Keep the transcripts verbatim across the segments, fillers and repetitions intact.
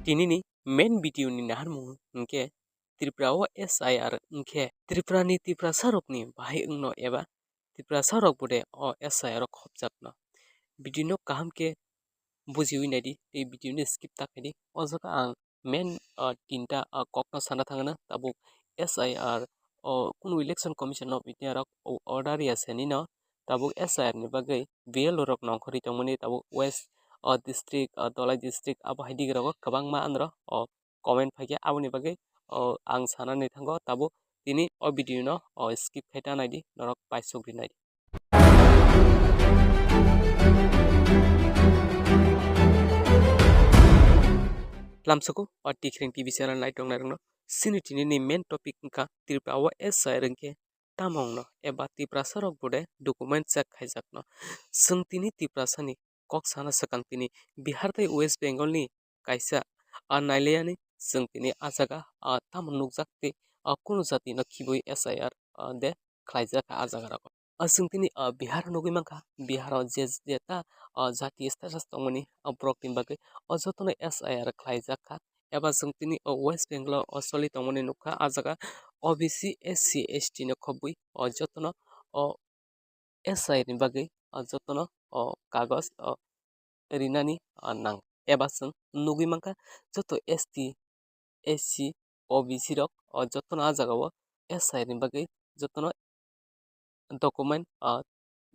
Tinini main video ni naharmung hwnkhe Tripura o S I R hwnkhe Tripura ni Tiprasa rokni bahai wngno eba Tiprasa rok bude o S I R o khopjakno. Video no kaham khe bujiwi naidi, tei video no skip ta khaidi. O jaga ang main, ah, tinta, ah, kokno sana thangna tabuk S I R o kunu election commission of India rok o order ya sani no tabuk S I R ni bagwi B L O rok nongkhorwi tongmani tabuk West, ah, district, ah, Dholai district abo hai digirogo kwbangma andro o comment phaikhe aboni bagwi o ang sanani thango tabuk tini o video no o skip khai ta naidi norok paisuk ri naidi. Lamsoko o Tikhring T V channel nai tongnai rokno sini tini ni main topic wngkha Tripura o S I R wngkhe tamo wngno eba Tiprasa rok bude document check khaijakno. Chwng tini Tiprasa ni kok sana swkang tini Bihar tei West Bengal ni kaisa, ah, nailaiani chwng tini ah jaga, ah, tamo nukjak tei, ah, kunu jati no khibui S I R, ah, de khlaijak kha ah jaga rogo. Ah, chwng tini, ah, Bihar nugui mankha, Bihar o je, je ta, ah, jati status tongmani, ah, borok ni bagwi o jotono S I R khlaijak kha. Eba chwng tini o West Bengal o soli tongmani nukha ah jaga O B C, S C, S T no khobwi o jotono o S I R ni bagwi, ah, jotono o kagoj, o rinani, ah, nang. Eba chwng nugui mankha joto S T, S C, O B C rok, o jotono ah jaga o S I R ni bagwi jotono document, ah,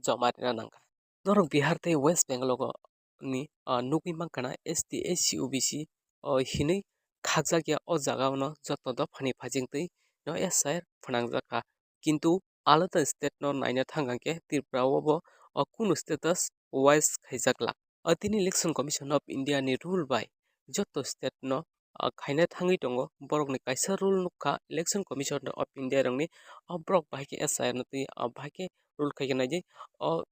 joma rina nangkha. Norok Bihar tei West Bengal o ni, ah, nugui mankha na S T, S C, O B C, o hinui khakjak ya o jaga o no joto dophani phajingtwi no S I R phnangjak kha. Kintu alada state no naina thang hwnkhe Tripura o bo, o, kunu status wise khaijak la. O tini Election Commission of India ni rule bai joto state no, o, khaina thangwi tongo. Borok ni kaisa rule nukha Election Commission of India rok ni, o, borok bahai khe S I R no twi, o, bahai khe rule khaikhe naidi. O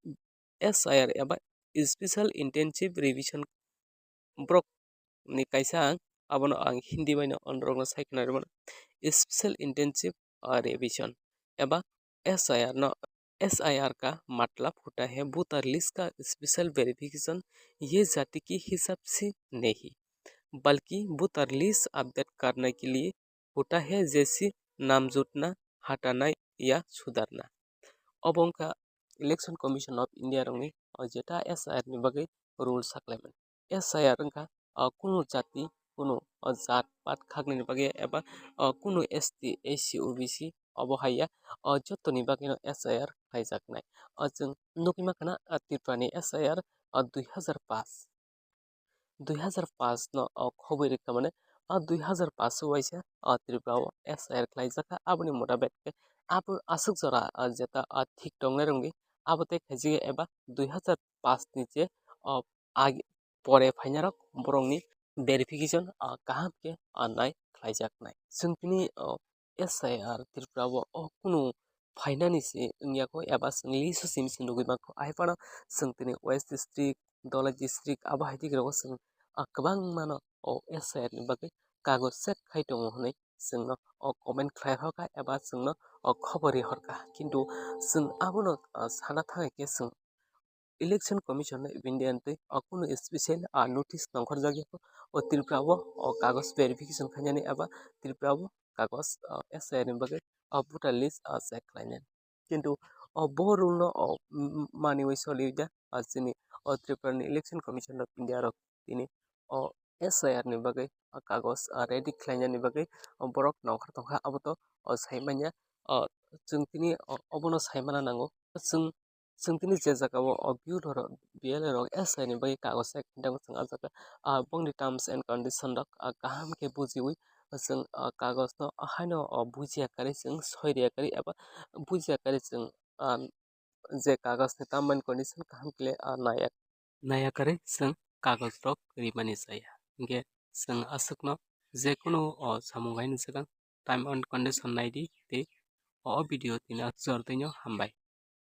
S I R eba Special Intensive Revision borok ni kaisa ang, abono ang Hindi bai no norok no sai khna rwmano. Special Intensive, ah, Revision eba S I R no, S I R ka matlab hota hai voter list ka special verification ye jati ki hisab se nahi, balki voter list update karne ke liye hota hai jaise naam jotna, hatana ya sudharna. Obo wngkha Election Commission of India rokni, o, jeta S I R ni bagwi rule saklaimani. S I R wngkha, o, kunu jati, kunu, o, jat pat khaknani bagwi eba, o, kunu S T, S C, O B C obo hai ya, o, jotoni bagwino S I R khaijaknai. O, chwng nugwi mankha na, o, Tripura ni S I R, o, dui hazar paanch. Dui hazar paanch no, o, khobwi rwkha, mane, o, dui hazar paanch o waisa, o, Tripura o S I R khlaijak kha. Aboni motabek khe abo aswk jora, o, jeta, o, thik tongnai rwngwi abo tei khaijak ya eba dui hazar paanch ni je, o, age pore phainai rok borokni verification, o, kaham khe, o, nai khlaijaknai. Chwng tini, o, S I R Tripura o, o kunu phainani se wngya kho eba chwng list o simi se nugwi mankho. Hai phano chwng tini West District, Dholai District abo hai digirogo chwng, ah, kwbangmano o S I R ni bagwi kagoj check khai tongo hwnwi chwngno o comment khlai horkha eba chwngno o khobor ri horkha. Kintu chwng abono, ah, sana thangwi khe chwng Election Commission of India ni twi o kunu special, ah, notice nongkhorjak ya kho o Tripura o, o kagoj verification khainani eba Tripura o kagoj, ah, S I R ni bagwi o voter list, ah, check khlainani. Kintu o bo rule no o, mm, mm, maniwi soli da, ah, chini o Tripura ni Election Commission of India rok tini o S I R ni bagwi o kagoj, ah, ready khlainani bagwi o borok nongkhor tongkha abo to o sai manya. O chwng tini o, obono sai mana nango. Chwng Chwng tini je jaga o, o B L O rok, B L O rok S I ni bagwi kagoj se khainai tongo chwng ah jaga, ah, bongni terms and condition rok, ah, kaham khe bujiwi chwng, ah, kagoj no haino, oh, bujiya karwi chwng soi riya karwi eba bujiya karwi chwng, ah, je kagoj ni term and condition kaham khe, ah, naiya, naiya karwi chwng kagoj rok rimani chaya. Hinkhe chwng aswkno je kunu, oh, samung haino swkang term and condition naidi tei o video tini aswk jora twi no hambai.